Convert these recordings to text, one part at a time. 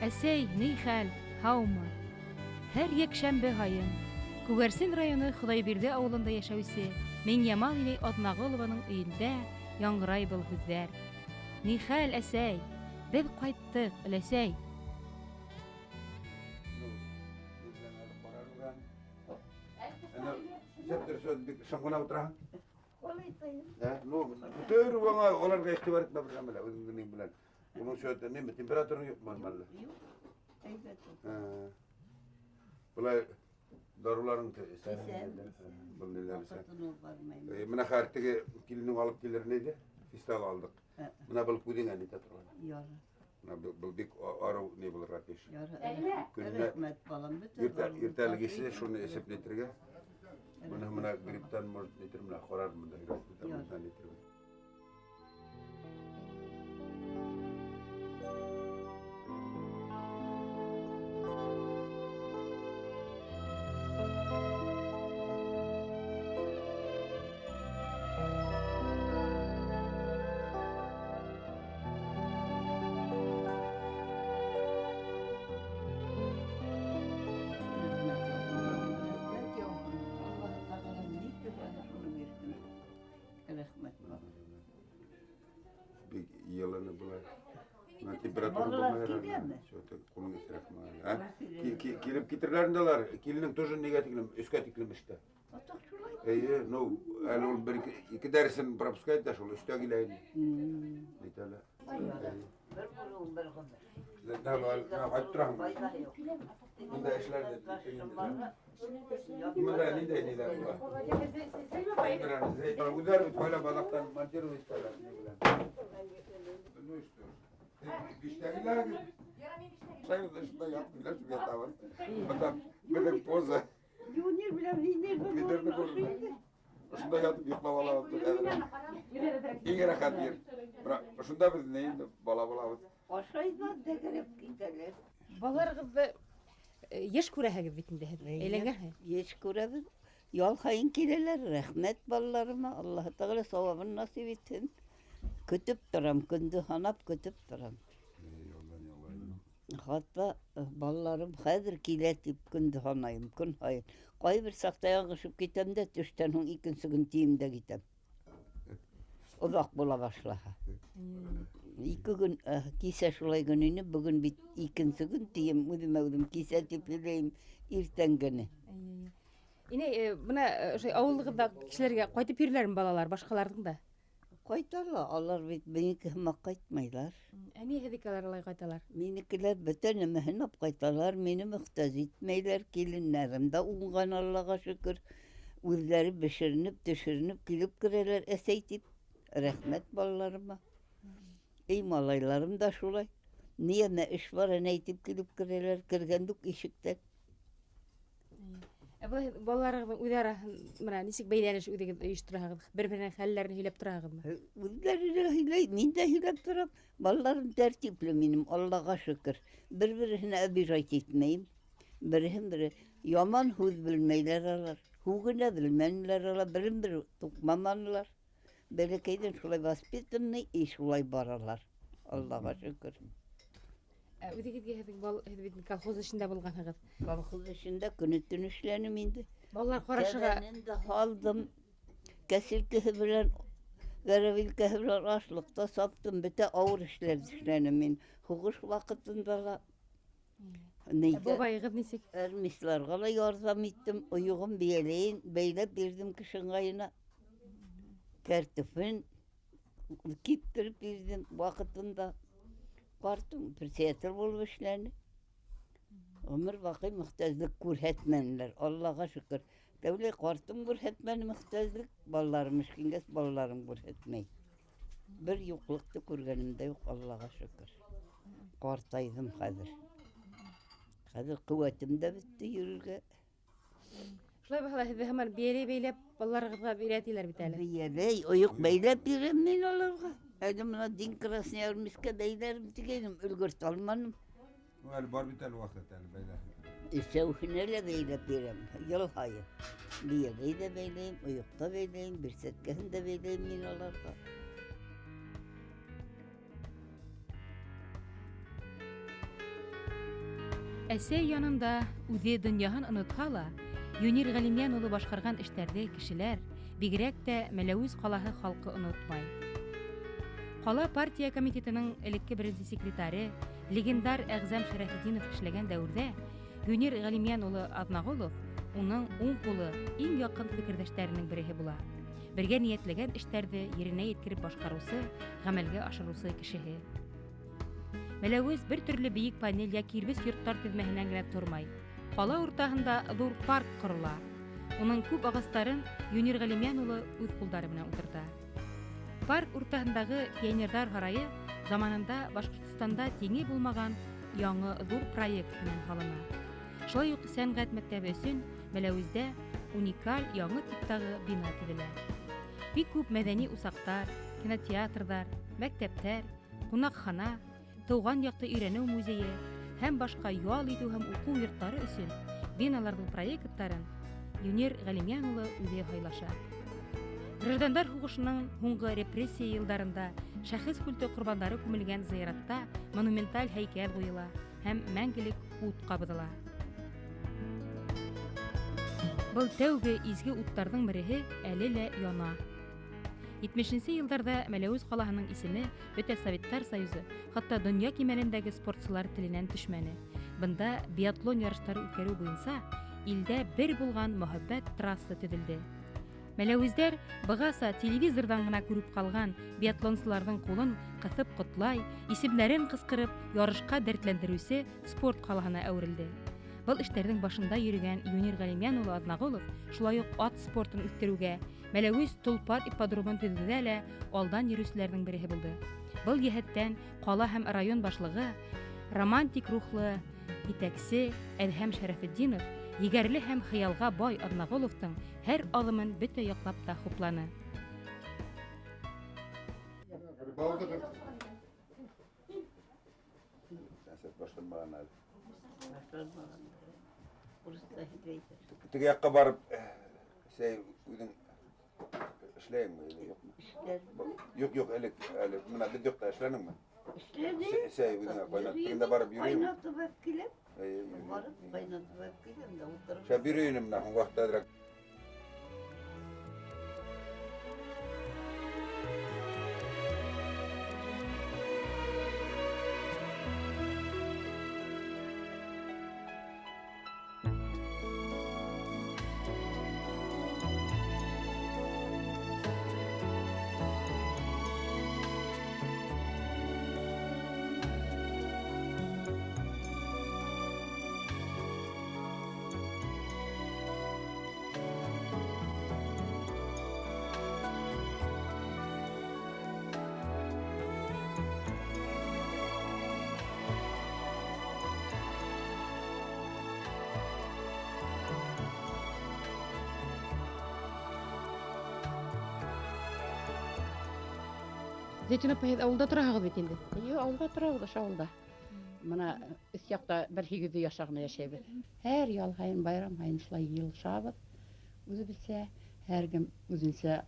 Әсәй, ни хәл, һаумы? Һәр йәкшәмбе һайын Күгәрсен районы Хоҙайбирҙе ауылында йәшәүсе Миңьямал инәй Аҙнағолованың өйөндә яңғырай был һүҙҙәр. Ни хәл, әсәй? Беҙ ҡайттыҡ, өләсәй. Шым ғына ултыраһың. Ну, бөтөр уңа аларга игътибар итмә бер нәмә лә, үҙеңдең ни белән. Уның шөтә нимә, температураң юҡмы әллә? Юҡ. Әйбәт. Былай даруларың эсәм. Был ниләр эсәм. Ваҡытын бармайым. Менә хәҙер теге киленең алып килер ине, фистал алдыҡ. Менә был күҙеңә нитә торған. Ярар. Менә был бик арыу ни булырға тейеш. Ярар. Көненә Рәхмәт, балам, бөтә. Иртәлек эсе шуны эсеп нитергә. Быны менә грипптан может нитер, менә ҡарармын да грипптан нитер. Рәхмәт яуһын. Аллаһы Тәғәлә ни теләһә шуны бирһен. Рәхмәт, балам. Бик йылыны былай. Менә температура Балалар булмай киләме? Что-то ҡулың иҫерәк ә? Килеп китерләр инде алар. Киленең тоже нигә тиклем, өскә тиклем эштә. Атаҡ шулай. Эйе, ну, әле ул бер ике дәресен пропускать итә шул, өстә килә инде. Әйтә әле. Бер булыуың бер ғүмер. Ҡайтып тораһың. Файҙаһы юҡ. Бында эшләр дә Бында ниндәй ниләр була? Үҙҙәре бит ҡайҙа баҙаҡтан монтировать итәләр. Ну и что? Биштә киләһегеҙ. Шунда ятып һөйләшеп ятабыҙ. Бында беҙҙең поза. Юнир белән Венер Венерҙе күрҙем. Ошонда ятып йоҡлап алабыҙ. Иң рәхәт ер. Бына ошонда беҙ ни инде бала булабыҙ. Ашайҙар тәгәрәп китәләр. Балаларығыҙҙы йыш күрәһегеҙ бит инде һеҙ. Әйләнгән. Йыш күрәбеҙ. Ял һайын киләләр. Рәхмәт балаларыма. Аллаһы Тәғәлә сауабын насип итһен. Көтөп торам, көндө һанап көтөп торам. Хатта балаларым хәҙер килә тип көндө һанайым, көн һайын. Ҡайһы бер саҡта яңғышып китәм дә, төштән һуң икенсе көн тием дә китәм. Оҙаҡ була башлаһа. Ике көн, кисә шулай көн ине, бөгөн бит икенсе көн тием, үҙемә үҙем кисә тип һөйләйем, иртәнгене. Инәй, бына ошо ауылығыҙҙа кешеләргә ҡайтып йөрөләрме балалар, башҡаларҙың да? Ҡайталар, алар бит минеке һымаҡ ҡайтмайҙар. Ә ни һеҙҙекеләр алай ҡайталар? Минекеләр бөтә нәмәһен алып ҡайталар, мине мөхтәж итмәйҙәр, киленнәрем дә уңған, Аллаға шөкөр. Үҙҙәре бешеренеп, төшөрөнөп килеп керәләр, әсәй тип. Рәхмәт балаларыма. Эй, малайларым да шулай. Ниәмә эш бар, әнәй тип килеп керәләр, кергәндүк ишектән. Ә былай балаларығыҙҙың үҙ араһын бына нисек бәйләнеш үҙегеҙ ойоштораһығыҙ? Бер-береһенең хәлләрен һөйләп тораһығыҙмы? Үҙҙәре лә һөйләй, мин дә һөйләп торам. Балаларым тәртипле минем, Аллаға шөкөр. Бер-береһенә обижать итмәйем. Береһен бере яман һүҙ белмәйҙәр алар. Һүгенә белмәнеләр алар, берен-бер туҡмаманылар. Бәләкәйҙән шулай воспитанный и шулай баралар. Аллаға шөкөр. Ә үҙегеҙгә һеҙҙең бал, һеҙ бит колхоз эшендә булғанһығыҙ. Колхоз эшендә көнө-төнө эшләнем инде. Балалар ҡарашыға Кәбәнен дә һалдым, кәселкеһе белән, гәрәбилкәһе белән ашлыҡ та саптым. Бөтә ауыр эшләрҙе эшләнем мин. Һуғыш ваҡытында ла. Нигә? Бабайығыҙ нисек? Әрмисларға ла ярҙам иттем. Ойоғом бейәләйен, бәйләп бирҙем кеше ыңғайына. Кәртүфен киптереп бирҙем ваҡытында. Ҡартым председатель булып эшләне. Ғүмер баҡый мөхтәжлек күрһәтмәнеләр, Аллаға шөкөр. Тәүләй ҡартым күрһәтмәне мөхтәжлек, балаларым эшкингәс, балаларым күрһәтмәй. Бер юҡлыҡты күргәнем дә юҡ, Аллаға шөкөр. Ҡартайҙым хәҙер. Хәҙер ҡеүәтем дә бөттө йөрөргә. Шулай булһа ла һеҙҙе һаман бейәләй бәйләп балаларығыҙға бирә тиләр бит әле. Бейәләй, ойоҡ бәйләп бирәм мин аларға. Әле бына Дин Красноармейскә бәйләрем тигәйнем, өлгөртә алманым. Ну, әле бар бит әле ваҡыт әле бәйләһен. Өсәүһенә лә бәйләп бирәм, йыл һайын. Бейәләй ҙә бәйләйем, ойоҡ та бәйләйем, бирсәткәһен дә бәйләйем мин аларға. Әсәй янында үҙе донъяһын онотһа ла, Юнир Ғәлимйән улы башҡарған эштәрҙе кешеләр, бигерәк тә Мәләүез ҡалаһы халҡы онотмай. Ҡала партия комитетының элекке беренсе секретаре, легендар Әғзәм Шәрәфетдинов эшләгән дәүерҙә Юнир Ғәлимйән улы Аҙнағолов уның уң ҡулы, иң яҡын фекерҙәштәренең береһе була. Бергә ниәтләгән эштәрҙе еренә еткереп башҡарыусы, ғәмәлгә ашырыусы кешеһе. Мәләүез бер төрлө бейек панель йә кирбес йорттар теҙмәһенән генә тормай. Ҡала уртаһында ҙур парк ҡорола. Уның күп ағастарын Юнир Ғәлимйән улы үҙ ҡулдары менән ултырта. Парк уртаһындағы Пионерҙар һарайы заманында Башҡортостанда тиңе булмаған яңы ҙур проект менән һалына. Шулай уҡ сәнғәт мәктәбе өсөн Мәләүездә уникаль яңы типтағы бина төҙөлә. Бик күп мәҙәни усаҡтар, кинотеатрҙар, мәктәптәр, ҡунаҡхана, тыуған яҡты өйрәнеү музейы һәм башҡа ял итеү һәм уҡыу йорттары өсөн биналарҙың проекттарын Юнир Ғәлимйән улы үҙе һайлаша. Граждандар һуғышының һуңғы репрессия йылдарында шәхес культы ҡорбандары күмелгән зыяратта монументаль һәйкәл ҡуйыла һәм мәңгелек ут ҡабыҙыла. Был тәүге изге уттарҙың береһе әле лә яна. 70-нсе йылдарҙа Мәләүез ҡалаһының исеме бөтә Советтар Союзы, хатта донъя кимәлендәге спортсылар теленән төшмәне. Бында биатлон ярыштары үткәреү буйынса илдә бер булған мөхәббәт трасса төҙөлдө. Мәләүездәр бығаса телевизорҙан ғына күреп ҡалған биатлонсыларҙың ҡулын ҡыҫып ҡотлай, исемдәрен ҡысҡырып, ярышҡа дәртләндереүсе спорт ҡалаһына әүерелде. Был эштәрҙең башында йөрөгән Юнир Ғәлимйән улы Аҙнағолов шулай уҡ ат спортын үҫтереүгә, Мәләүез Толпар ипподромын төҙөүҙә лә алдан йөрөүселәрҙең береһе булды. Был йәһәттән ҡала һәм район башлығы, романтик рухлы етәксе Әҙһәм Шәрәфетдинов егәрле һәм хыялға бай Аҙнағоловтың һәр аҙымын бөтә яҡлап та хупланы. Теге яҡҡа барып, сәй үҙең эшләйеңме или юҡмы? Юҡ, юҡ, элек, әле бына беҙ юҡта эшләнеңме? Эшләнем. Сәй үҙеңә ҡайнатып, тегендә барып йөрөйөм. Ҡайнатып алып киләм. Барып ҡайнатып алып киләм дә ултырып. Шәп йөрөйөм менә һуңғы ваҡытта әҙерәк. Зәйтүнә апай, һеҙ ауылда тораһығыҙ бит инде? Эйе, ауылда торабыҙ, ошо ауылда. Бына өҫ яҡта бер һигеҙ өй аша ғына йәшәйбеҙ. Һәр ял һайын, байрам һайын шулай йыйылышабыҙ. Үҙебеҙсә, һәр кем үҙенсә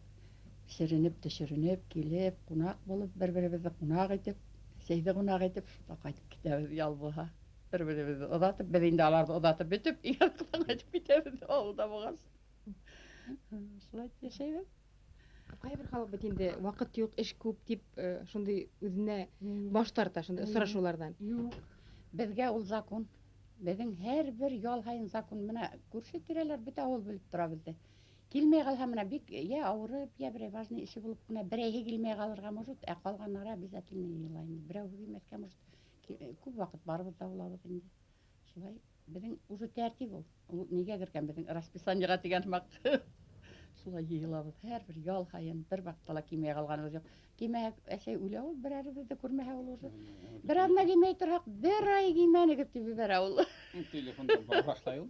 бешеренеп, төшөрөнөп, килеп, ҡунаҡ булып, бер-беребеҙҙе ҡунаҡ итеп, сәйҙе ҡунаҡ итеп, шунда ҡайтып китәбеҙ ял булһа. Бер-беребеҙҙе оҙатып, беҙ инде аларҙы оҙатып бөтөп, яҡтан ҡайтып китәбеҙ ауылда булғас. Шулай итеп йәшәйбеҙ. Ҡайһы бер халыҡ бит инде ваҡыт юҡ, эш күп тип, шундай үҙенә баш тарта шундай осрашыуҙарҙан. Юҡ. Беҙгә ул закон. Беҙҙең һәр бер ял һайын закон. Бына күрше тирәләр бөтә ауыл белеп тора беҙҙе. Килмәй ҡалһа бына бик йә ауырып, йә берәй важный эше булып ҡына берәйһе килмәй ҡалырға может, ә ҡалғандары обязательно йыйыла инде. Берәүһе килмәҫкә может. Күп ваҡыт барыбыҙ ҙа булабыҙ инде. Шулай беҙҙең уже тәртип ул. Ул нигә кергән беҙҙең расписаниеға тигән һымаҡ. Шулай йыйылабыҙ. Һәр бер ял һайын бер ваҡытта ла килмәй ҡалғаныбыҙ юҡ. Килмәһә, әсәй үлә ул, берәребеҙ ҙә күрмәһә ул уже. Бер аҙна килмәй торһаҡ, бер ай килмәнегеҙ тип ебәрә ул. Телефондан башлай ул.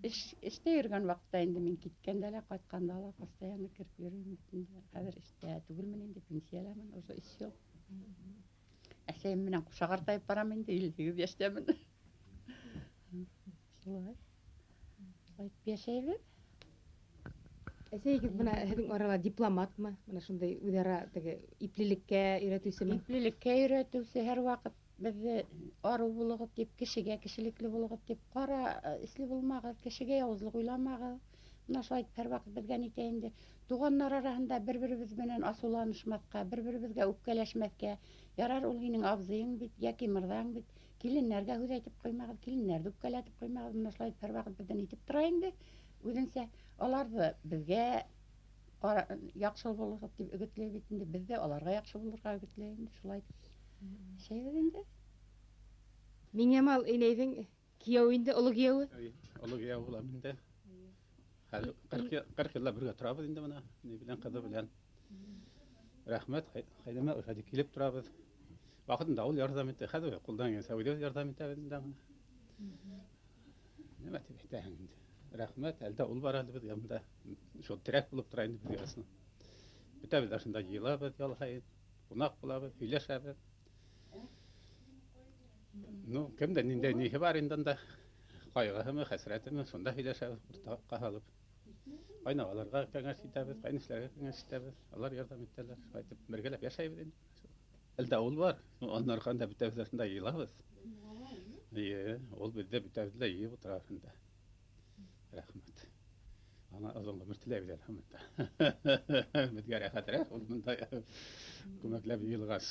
Эштә йөрөгән ваҡытта инде мин киткәндә лә, ҡайтҡанда ла постоянно кереп йөрөйөм бит инде. Хәҙер эштә түгелмен инде, пенсияләмен уже өс йыл. Әсәйем менән ҡуша ҡартайып барам инде, 58 йәштәмен. Шулай. Шулай итеп йәшәйбеҙ. Әсәйегеҙ бына һеҙҙең арала дипломатмы? Бына шундай үҙ-ара теге иплелеккә өйрәтеүсеме? Иплелеккә өйрәтеүсе һәр ваҡыт Беҙҙе арыу булығыҙ тип, кешегә кешелекле булығыҙ тип, ҡара эсле булмағыҙ, кешегә яуызлыҡ уйламағыҙ. Мына шулай итеп һәр ваҡыт беҙгә нитә инде. Туғандар араһында бер-беребеҙ менән асыуланышмаҫҡа, бер-беребеҙгә үпкәләшмәҫкә. Ярар, ул һинең абзыйың бит, йәки мырҙаң бит. Киленнәргә һүҙ әйтеп ҡуймағыҙ, киленнәрҙе үпкәләтеп ҡуймағыҙ. Мына шулай итеп һәр ваҡыт беҙҙе нитеп тора инде. Үҙенсә аларҙы беҙгә яҡшы булығыҙ тип өгөтләй бит инде. Беҙ ҙә аларға яҡшы булырға өгөтләй инде. Шулай йәшәйбеҙ инде. Миңйамал инәйҙең кейәүе инде, оло кейәүе. Оло кейәү булам инде. Хәҙер 40 йыллап бергә торабыҙ инде мына, ни белән, ҡыҙы белән. Рәхмәт, хәйҙәмә ошо килеп торабыҙ. Ваҡытында ул ярҙам итте, хәҙер ҡулдан килгәнсә үҙебеҙ ярҙам итәбеҙ инде аңа. Нимә тип әйтәһең инде? Рәхмәт, әлдә ул бар әле беҙгә бында. Шул терәк булып тора инде беҙгә ысын. Бөтәбеҙ ҙә шунда йыйылабыҙ ял һайын, ҡунаҡ булабыҙ, һөйләшәбеҙ. Ну, кемдә ниндәй ниһе бар инде анда, ҡайғыһымы, хәсрәтеме, шунда һөйләшәбеҙ, уртаҡҡа һалып. Ҡайнағаларға кәңәш итәбеҙ, ҡайнешләргә кәңәш итәбеҙ, алар ярҙам итәләр. Шулай итеп бергәләп йәшәйбеҙ инде. Әлдә ул бар, уның арҡаһында бөтәбеҙ ҙә шунда йыйылабыҙ. Эйе, ул беҙҙе бөтәбеҙҙе лә йыйып ултыра шунда. Рәхмәт. Аңа оҙон ғүмер теләйбеҙ әлхәмдүлилләһ. Беҙгә рәхәтерәк ул бында күмәкләп йыйылғас.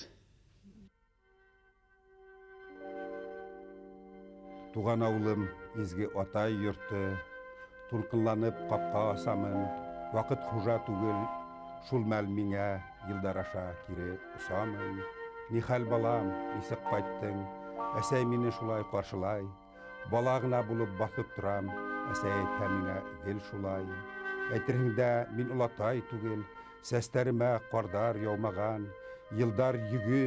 Туған ауылым, изге атай йорто, тулҡынланып ҡапҡа асамын. Ваҡыт хужа түгел, шул мәл миңә йылдар аша кире осамын. Ни хәл, балам, нисек ҡайттың? Әсәй мине шулай ҡаршылай. Бала ғына булып баҫып торам, әсәй әйтһә миңә гел шулай. Әйтерһең дә, мин олатай түгел, сәстәремә ҡарҙар яумаған, йылдар йөгө,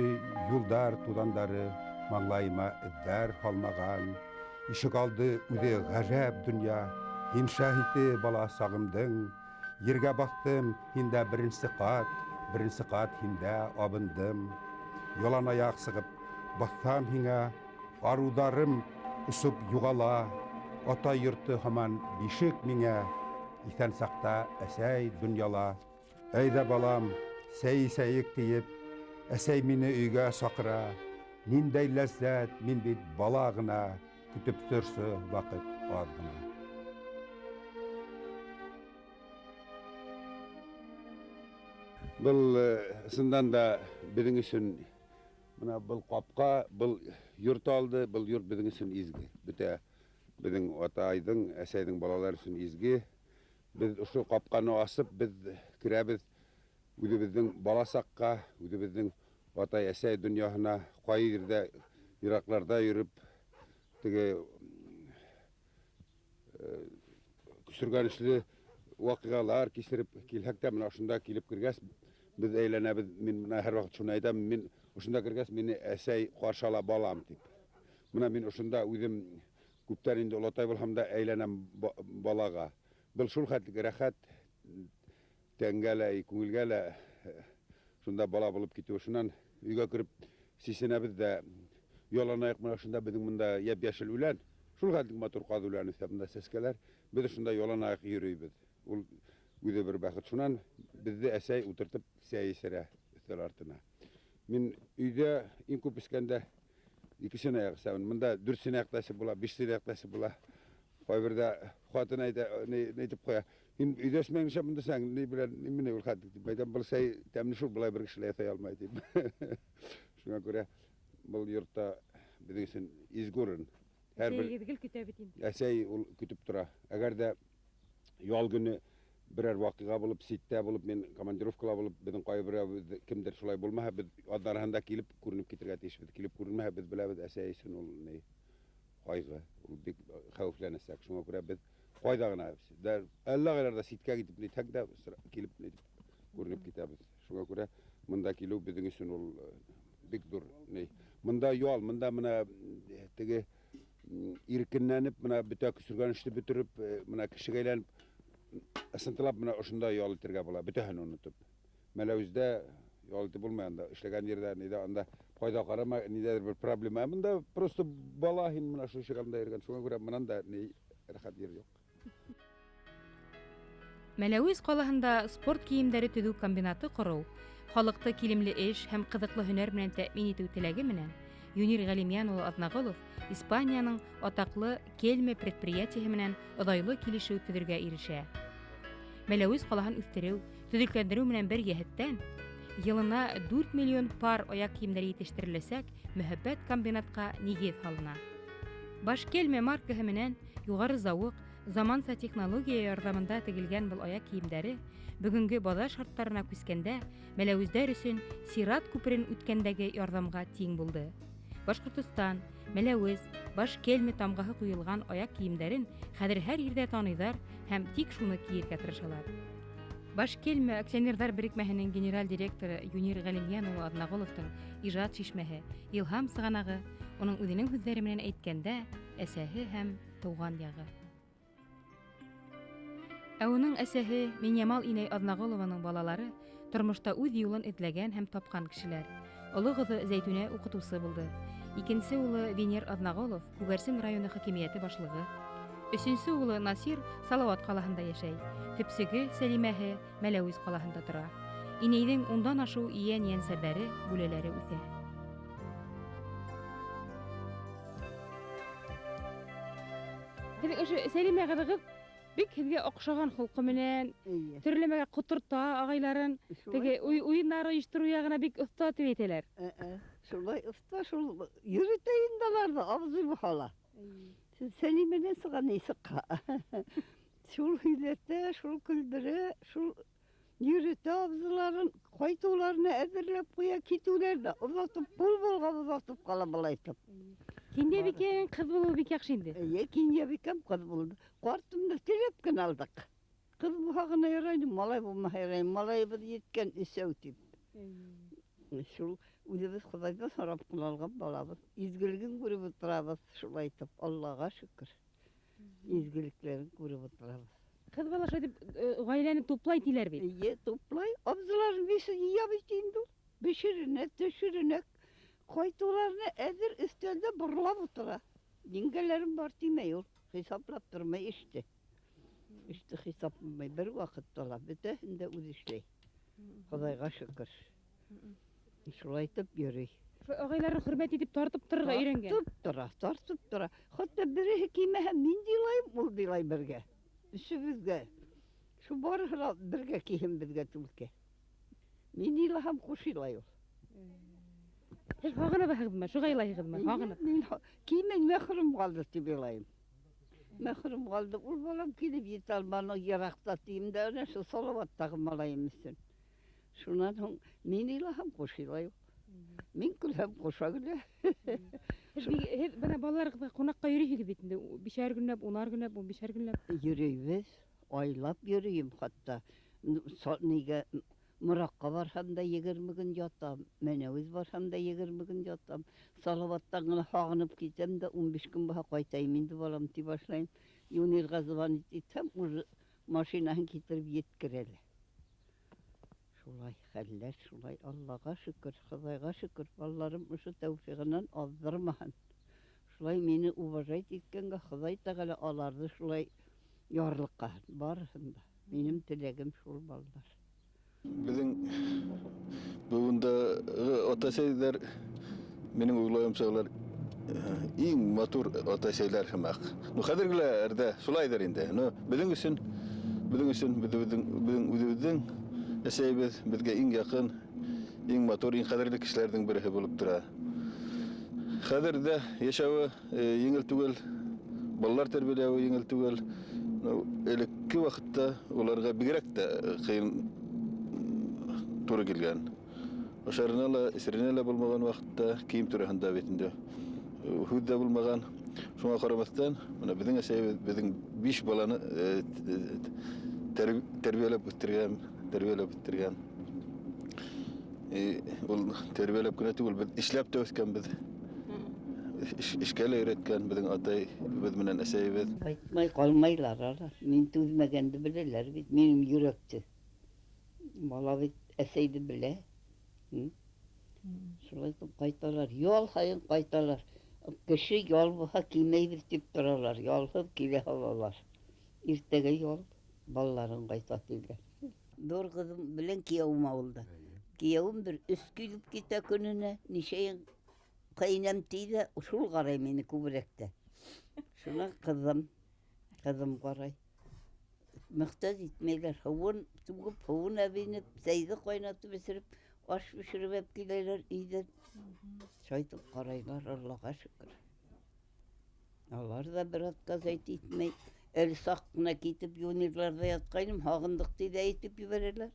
юлдар туҙандары маңлайыма эҙҙәр һалмаған. Ишек алды үҙе ғәжәп донъя, һин шаһиты бала сағымдың. Ергә баҫтым, һиндә беренсе ҡат, беренсе ҡат һиндә абындым. Ялан аяҡ сығып баҫһам һиңә, арыуҙарым осоп юғала. Атай йорто һаман бишек миңә, иҫән саҡта әсәй донъяла. Әйҙә, балам, сәй эсәйек тиеп, әсәй мине өйгә саҡыра. Ниндәй ләззәт, мин бит бала ғына, көтөп торсо ваҡыт аҙ ғына. Был ысындан да беҙҙең өсөн мына был ҡапҡа, был йорт алды, был йорт беҙҙең өсөн изге. Бөтә беҙҙең атайҙың, әсәйҙең балалар өсөн изге. Беҙ ошо ҡапҡаны асып, беҙ керәбеҙ үҙебеҙҙең бала саҡҡа, үҙебеҙҙең атай әсәй донъяһына, ҡай ерҙә йыраҡларҙа йөрөп, теге көсөргәнешле ваҡиғалар кисереп килһәк тә, мына ошонда килеп кергәс, беҙ әйләнәбеҙ. Мин мына һәр ваҡыт шуны әйтәм, мин ошонда кергәс, мине әсәй ҡаршы ала балам тип. Мына мин ошонда үҙем күптән инде олатай булһам да әйләнәм балаға. Был шул хәтлек рәхәт, тәнгә лә, күңелгә лә шунда бала булып китеү. Шунан өйгә кереп сисенәбеҙ ҙә, яланаяҡ мына ошонда беҙҙең бында йәп-йәшел үлән, шул хәтлек матур ҡаҙ үлән үҫә бында сәскәләр. Беҙ ошонда яланаяҡ йөрөйбөҙ. Ул үҙе бер бәхет. Шунан беҙҙе әсәй ултыртып сәй эсерә өҫтәл артына. Мин өйҙә иң күп эскәндә 2 сынаяҡ эсәмен. Бында 4 сынаяҡ та эсеп була, 5 сынаяҡ та эсеп була. Ҡайберҙә ҡатын әйтә, ни әйтеп ҡуя. Һин өйҙә эсмәйең нишләп бында эсәң? Ни белән, нимә ул хәтлек тип әйтәм, был сәй тәмле шул, былай бер кеше лә яҫай алмай тип. Шуңа күрә был йортта беҙҙең өсөн изге урын. Һәр бер Әсәйегеҙ гел көтә бит инде. Әсәй ул көтөп тора. Әгәр ҙә ял көнө берәр ваҡиға булып, ситтә булып, мин командировкала булып, беҙҙең ҡайберәүебеҙ кемдер шулай булмаһа, беҙ аҙнараһында килеп күренеп китергә тейешбеҙ. Килеп күренмәһә, беҙ беләбеҙ, әсәй өсөн ул ни ҡайғы, ул бик хәүефләнәсәк. Шуңа күрә беҙ ҡайҙа ғына, әллә ҡайҙа ситкә китеп нитһәк тә, килеп нитеп күренеп китәбеҙ. Шуңа күрә бында килеү беҙҙең өсөн ул бик ҙур ни. Бында ял, бында мына теге иркенләнеп, мына бөтә көсөргәнеште бөтөрөп, мына кешегә әйләнеп, ысынтылап мына ошонда ял итергә була, бөтәһен онотоп. Мәләүездә ял итеп булмай анда, эшләгән ерҙә, ниҙә анда ҡайҙа ҡарама, ниҙәлер бер проблема. Бында просто бала һин мына ошо ишек алдында йөрөгән, шуңа күрә мынан да ни рәхәт ер юҡ. Мәләүез ҡалаһында спорт кейемдәре төҙөү комбинаты ҡороу, халыҡты килемле эш һәм ҡыҙыҡлы һөнәр менән тәьмин итеү теләге менән Юнир Ғәлимйән улы Аҙнағолов Испанияның атаҡлы Кельме предприятиеһы менән оҙайлы килешеү төҙөргә ирешә. Мәләүез ҡалаһын үҫтереү, төҙөкләндереү менән бер йәһәттән йылына 4 миллион пар аяҡ кейемдәре етештереләсәк мөһабәт комбинатҡа нигеҙ һалына. Башкельме маркаһы менән юғары зауыҡ, заманса технология ярҙамында тегелгән был аяҡ кейемдәре бөгөнгө баҙар шарттарына күскәндә мәләүездәр өсөн сират күперен үткәндәге ярҙамға тиң булды. Башҡортостан, Мәләүез, Башкельме тамғаһы ҡуйылған аяҡ кейемдәрен хәҙер һәр ерҙә таныйҙар һәм тик шуны кейергә тырышалар. Башкельме акционерҙар берекмәһенең генераль директоры Юнир Ғәлимйән улы Аҙнағоловтың ижад шишмәһе, илһам сығанағы, уның үҙенең һүҙҙәре менән әйткәндә, әсәһе һәм тыуған яғы. Ә уның әсәһе Минйамал инәй Аҙнағолованың балалары тормошта үҙ юлын эҙләгән һәм тапҡан кешеләр. Оло ҡыҙы Зәйтүнә уҡытыусы булды. Икенсе улы Венер Аҙнағолов Күгәрсен районы хакимиәте башлығы. Өсөнсө улы Насир Салауат ҡалаһында йәшәй. Төпсөгө Сәлимәһе Мәләүез ҡалаһында тора. Инәйҙең ундан ашыу ейән-ейәнсәрҙәре, бүләләре үҫә. Һеҙҙең ошо Сәлимә ҡыҙығыҙ бик һеҙгә оҡшаған холҡо менән, төрлө ҡоторта ағайларын, теге уйындар ойоштороу яғына бик оҫта тип әйтәләр. Шулай оҫта, шул йөрөтә инде уларҙы, абзый булһа ла. Сәлимәнән сыға ни сыҡһа. Шул һөйләтә, шул көлдөрә, шул йөрөтә абзыларын, ҡайтыуларына әҙерләп ҡуя, китеүләренә оҙатып, ҡул болғап оҙатып ҡала былай итеп. Кинйәбикәң ҡыҙ булыуы бик яҡшы инде. Эйе, кинйәбикәм ҡыҙ булды. Ҡартымды теләп кенә алдыҡ. Ҡыҙ булһа ғына ярай ине, малай булмаһа ярай. Малайыбыҙ еткән өсәү тип. Шул үҙебеҙ Хоҙайҙан һорап ҡына алған балабыҙ. Изгелеген күреп ултырабыҙ, шулай итеп, Аллаға шөкөр. Изгелекләрен күреп ултырабыҙ. Ҡыҙ бала шулай итеп ғаиләне туплай тиләр бит. Эйе, туплай. Абзыларын бесе йыя бит инде ул. Бешеренә, төшөрөнә. Ҡайтыуларына әҙер өҫтәлдә борлап ултыра. Еңгәләрем бар тимәй ул. Хисаплап тормай эште. Эште хисапламай бер ваҡытта ла. Бөтәһен дә үҙе эшләй. Хоҙайға шөкөр. Шулай итеп йөрөй. Шул ағайларын хөрмәт итеп тартып торорға өйрәнгән. Тартып тора, тартып тора. Хатта береһе кимәһә, мин дә илайым, ул да илай бергә. Өсөбөҙгә. Шул барыһы ла бергә киһен беҙгә түлке. Мин илаһам, ҡуш илай ул. Һеҙ һағына баһығыҙмы? Шуға илайһығыҙмы? Һағынып. Мин кеймәй мәхрүм ҡалды тип илайым. Мәхрүм ҡалды. Ул балам килеп етә алманы, йыраҡта тием дә, ана шул Салауаттағы малайым өсөн. Шунан һуң мин илаһам, ҡуш илай ул. Мин көлһәм, ҡуша көлә. Һеҙ бына балаларығыҙға ҡунаҡҡа йөрөйһөгөҙ бит инде. Бишәр көнләп, унар көнләп, ун бишәр көнләп. Йөрөйбөҙ, айлап йөрөйөм хатта. Нигә Мораҡҡа барһам да 20 көн ятам, Мәнәүез барһам да 20 көн ятам. Салауаттан ғына һағынып китәм дә 15 көн булһа ҡайтайым инде балам тип башлайым. Юнирға звонить итһәм, уже машинаһын килтереп еткерәләр. Шулай хәлләр, шулай Аллаға шөкөр, Хоҙайға шөкөр, балаларым ошо тәүфиғынан аҙҙырмаһын. Шулай мине уважать иткәнгә Хоҙай Тәғәлә аларҙы шулай ярлыҡаһын, барыһын да. Минең теләгем шул, балалар. Беҙҙең быуындағы ата-әсәйҙәр, минең уйлауымса, улар иң матур ата-әсәйләр һымаҡ. Хәҙергеләр ҙә шулайҙыр инде. Беҙҙең өсөн, беҙҙең өсөн, беҙҙең үҙебеҙҙең әсәйебеҙ беҙгә иң яҡын, иң матур, иң ҡәҙерле кешеләрҙең береһе булып тора. Хәҙер ҙә йәшәүе еңел түгел, балалар тәрбиәләүе еңел түгел. Элекке ваҡытта уларға бигерәк тә ҡыйын тура килгән. Ашарына ла, эсеренә лә булмаған ваҡытта, кейем тураһында бит инде һүҙ ҙә булмаған. Шуңа ҡарамаҫтан, бына беҙҙең әсәйебеҙ беҙҙең 5 баланы тәрбиәләп үҫтергән, тәрбиәләп үҫтергән. Ул тәрбиәләп кенә түгел, беҙ эшләп тә үҫкәнбеҙ. Эшкә лә өйрәткән беҙҙең атай, беҙ менән әсәйебеҙ. Ҡайтмай ҡалмайлар алар. Мин түҙмәгәнде беләләр бит, минең йөрәкте. Бала бит әсәйҙе белә. Шулай итеп ҡайталар, ял һайын ҡайталар. Кеше ял булһа килмәйбеҙ тип торалар, ялһыҙ килә һалалар. Иртәгә ял, балаларын ҡайта тиҙәр. Ҙур ҡыҙым белән кейәүем ауылда. Кейәүем бер 3 килеп китә көнөнә, нисәйен Ҡәйнәм ти ҙә, шул ҡарай мине күберәк тә. Шунан ҡыҙым, ҡыҙым ҡарай. Мөхтәж итмәйләр. Һыуын түгеп, һыуын әбинеп, сәйҙе ҡайнатып эсереп, аш бешереп әп киләләр өйҙән. Шайтып ҡарайлар, Аллаға шөкөр. Алар ҙа бер отказать итмәй. Әле саҡ ҡына китеп юнирларҙа ятҡайным, һағындыҡ ти ҙә әйтеп ебәрәләр.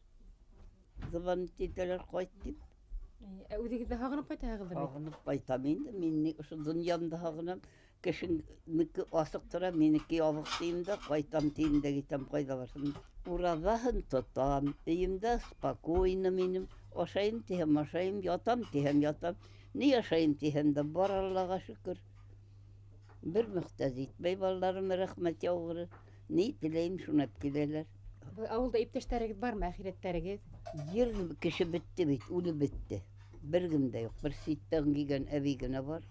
Звонить итәләр, ҡайт тип. Ә үҙегеҙ ҙә һағынып ҡайтаһығыҙҙыр бит? Һағынып ҡайтам инде. Мин ни ошо донъямды һағынам. Кешенеке асыҡ тора, минеке ябыҡ тием дә, ҡайтам тием дә китәм, ҡайҙа барһам. Ураҙаһын тотам, өйөмдә спокойно минем. Ашайым тиһәм, ашайым, ятам тиһәм, ятам. Ни ашайым тиһәм дә бар, Аллаға шөкөр. Бер мөхтәж итмәй балаларым, рәхмәт яуғыры. Ни теләйем, шуны алып киләләр. Был ауылда иптәштәрегеҙ бармы, әхирәттәрегеҙ? Ер кеше бөттө бит, үлеп бөттө. Бер кем дә юҡ. Бер ситтән килгән әбей генә бар.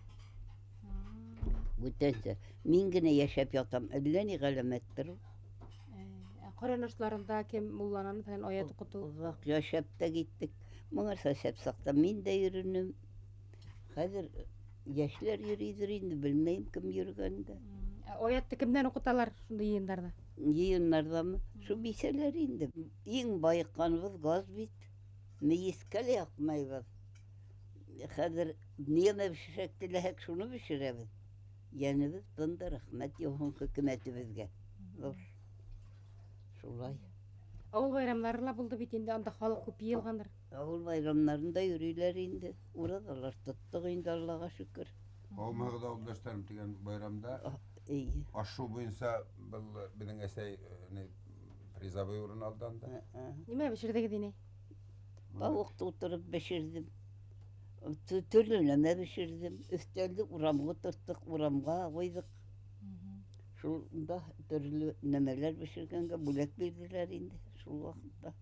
Бүтәнсә. Мин генә йәшәп ятам. Әллә ни ғәләмәттер ул. Ҡөрьән ашларында кем мулланан фәлән аят уҡытыу? Оҙаҡ йәшәп тә киттек. Моңарса шәп саҡта мин дә йөрөнөм. Хәҙер йәшләр йөрөйҙөр инде, белмәйем кем йөрөгәнен дә. Ә аятты кемдән уҡыталар шундай йыйындарҙа? Йыйындарҙамы? Шул бисәләр инде. Иң байыҡҡаныбыҙ газ бит. Мейескә лә яҡмайбыҙ. Хәҙер нимә бешерәк теләһәк, шуны бешерәбеҙ. Йәнебеҙ тынды, рәхмәт яуһын хөкүмәтебеҙгә. Ҙур. Шулай. Ауыл байрамдары ла булды бит инде, анда халыҡ күп йыйылғандыр. Ауыл байрамдарында йөрөйләр инде. Ураҙалар тоттоҡ инде, Аллаға шөкөр. Һаумыһығыҙ, ауылдаштарым тигән байрамда Эйе. аш-һыу буйынса был беҙҙең әсәй призовой урын алды анда. Нимә бешерҙегеҙ, инәй? Тауыҡ тултырып бешерҙем. Төрлө нәмә бешерҙем. Өҫтәлде урамға ултырттыҡ, урамға ҡуйҙыҡ. Шунда төрлө нәмәләр бешергәнгә бүләк бирҙеләр инде шул ваҡытта.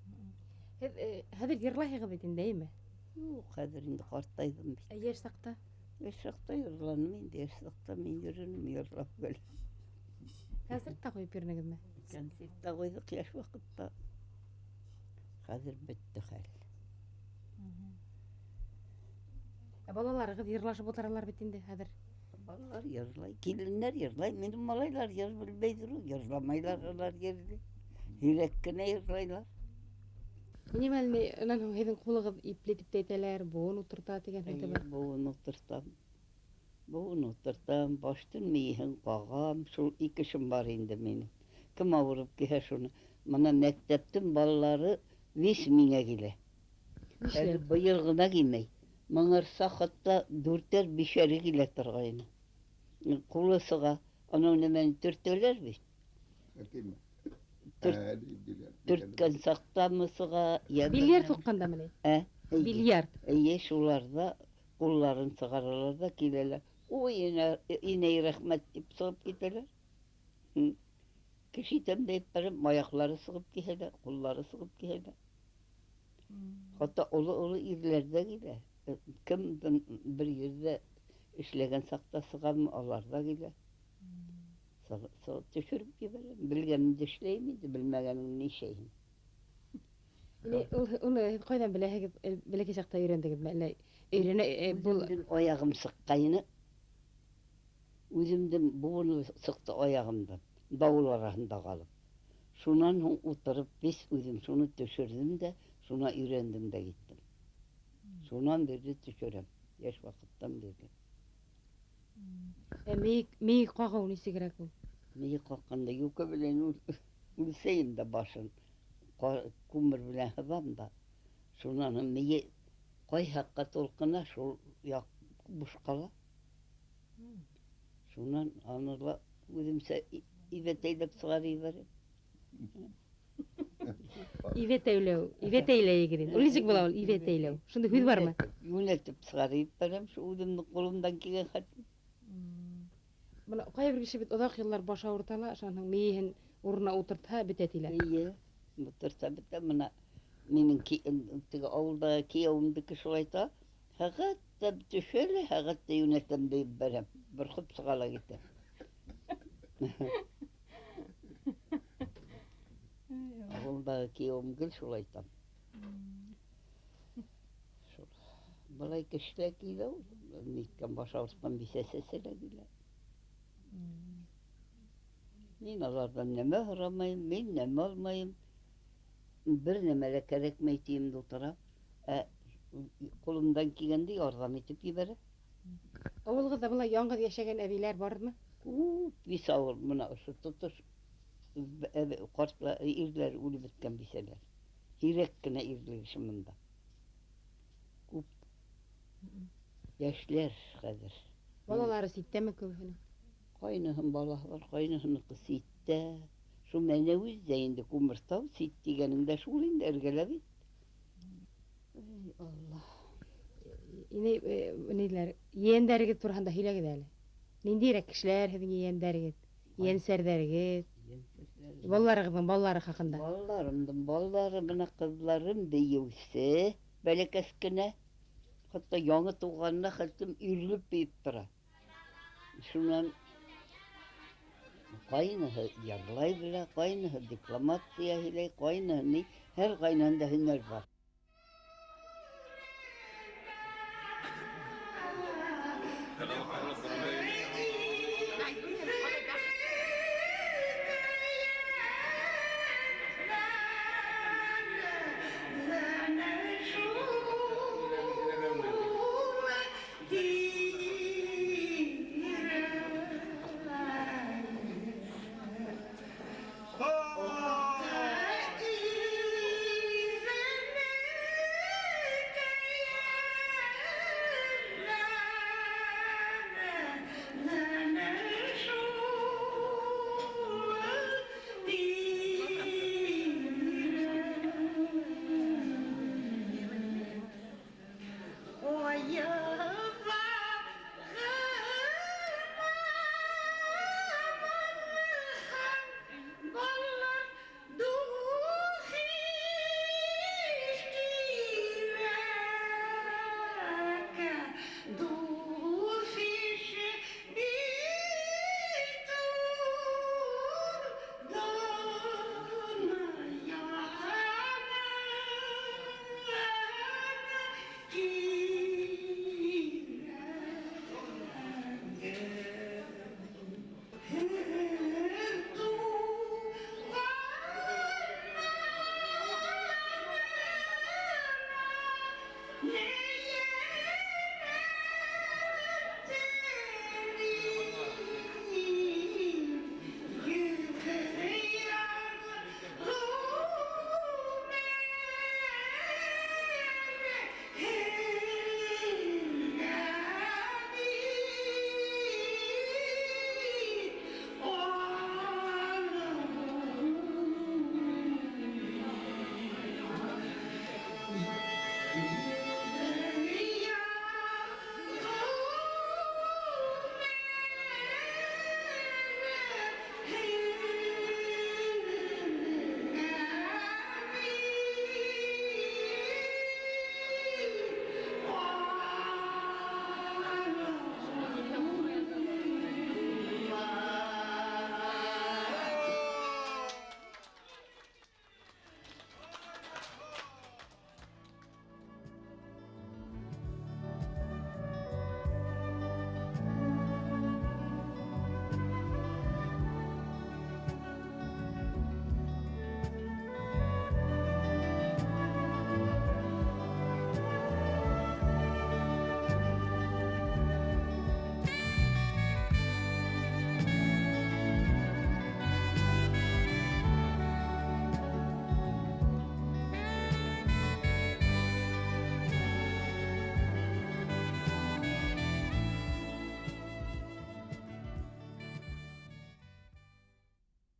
Һеҙ хәҙер йырлайһығыҙ бит инде, әйме? Юҡ, хәҙер инде ҡартайҙым бит. Ә йәш саҡта? Йәш саҡта йырланым инде, йәш саҡта мин йөрөнөм йырлап гел. Концерт та ҡуйып йөрөнөгөҙмө? Концерт та ҡуйҙыҡ йәш ваҡытта. Хәҙер бөттө хәл. Ә балаларығыҙ йырлашып ултыралар бит инде хәҙер. Балалар йырлай, килендәр йырлай. Минең малайлар йыр белмәйҙер ул, йырламайлар улар йырҙы. Һирәк кенә йырлайлар. Нимә әле, унан һуң һеҙҙең ҡулығыҙ ипле тип тә әйтәләр, быуын ултырта тигән һүҙ ҙә бар. Эйе, быуын ултыртам. Быуын ултыртам, баштың мейеһен ҡағам. Шул ике эшем бар инде минең. Кем ауырып килһә шуны. Мына мәктәптең балалары вис миңә килә. Нишләп? Әле быйыл ғына килмәй. Моңарса хатта дүртәр, бишәре килә торғайны. Ҡулы сыға, анау нәмәне төртәләр бит. Әйтәйемме? Төрткән саҡтамы сыға, йә Бильярд бер һуҡҡандамы ни? Ә? Эйе. Бильярд. Эйе, шуларҙа ҡулларын сығаралар ҙа киләләр. Ой, инәй, рәхмәт тип сығып китәләр. Кеше итәм дә әйтеп, аяҡлары сығып киһәләр, ҡуллары сығып киһәләр. Хатта оло-оло ирләр ҙә килә. Кем бер ерҙә эшләгән саҡта сығамы, алар ҙа килә. Төшөрөп ебәрәм. Белгәнемде эшләйем инде, белмәгәнемде ни эшләйем? Инәй, уны һеҙ ҡайҙан беләһегеҙ? Бәләкәй саҡта өйрәндегеҙме? Әллә өйрәнә, был Үҙемдең аяғым сыҡҡайны. Үҙемдең быуыны сыҡты аяғымдан, дауыл араһында ҡалып. Шунан һуң ултырып, бес үҙем шуны төшөрҙөм дә, шуна өйрәндем дә киттем. Шунан бирле төшөрәм, йәш ваҡыттан бирле. Ә мейек ҡағыу нисегерәк ул? Мейек ҡаҡҡанда йүкә белән үлсәйем дә башын, күмер белән һыҙам да. Шунан һуң мейе ҡай яҡҡа тулҡына, шул яҡ буш ҡала. Шунан аны ла үҙемсә ибәтәйләп сығарып ебәрәм. Ибәтәйләү, ибәтәйләйегеҙ инде. Ул нисек була ул ибәтәйләү? Шундай һүҙ бармы? Йүнәтеп сығарып ебәрәм, шул үҙемдең ҡулымдан килгән хәтле. Бына ҡайһы бер кеше бит оҙаҡ йыллар баш ауырта ла, шунан һуң мейеһен урынына ултыртһа бөтә тиләр. Эйе, ултыртһа бөтә. Бына минең теге ауылдағы кейәүемдеке шулай та, һәғәт тә төшә лә, һәғәт тә йүнәтәм дә ебәрәм. Борҡоп сыға ла китә. Ауылдағы кейәүем гел шулай та. Шул. Былай кешеләр килә ул. Ниткән баш ауыртҡан бисә сәсә лә килә. Мин аларҙан нәмә һорамайым, мин нәмә алмайым. Бер нәмә лә кәрәкмәй тием дә ултырам. Ә ҡулымдан килгәнде ярҙам итеп ебәрәм. Ауылығыҙҙа былай яңғыҙ йәшәгән әбейҙәр бармы? Күп бисә ауыл, бына ошо тотош ҡартлар, ирләр үлеп бөткән бисәләр. Һирәк кенә ирле кеше бында. Күп. Йәшләр хәҙер. Балалары ситтәме күбеһенең? Ҡайныһының балаһы бар, ҡайныһыныҡы ситтә. Шул Мәнәүез ҙә инде Күмертау сит тигәнең дә шул инде эргәлә бит. Эй, Алла. Инәй, ниләр, ейәндәрегеҙ тураһында һөйләгеҙ әле. Ниндәйерәк кешеләр һеҙҙең ейәндәрегеҙ, ейәнсәрҙәрегеҙ, балаларығыҙҙың балалары хаҡында? Балаларымдың балалары, бына ҡыҙҙарым бейеүсе, бәләкәс кенә. Хатта яңы тыуғанына хәтлем өйрөлөп бейеп тора. Шунан ҡайныһы йырлай белә, ҡайныһы декламация һөйләй, ҡайныһы ни, һәр ҡайныһында һөнәр бар.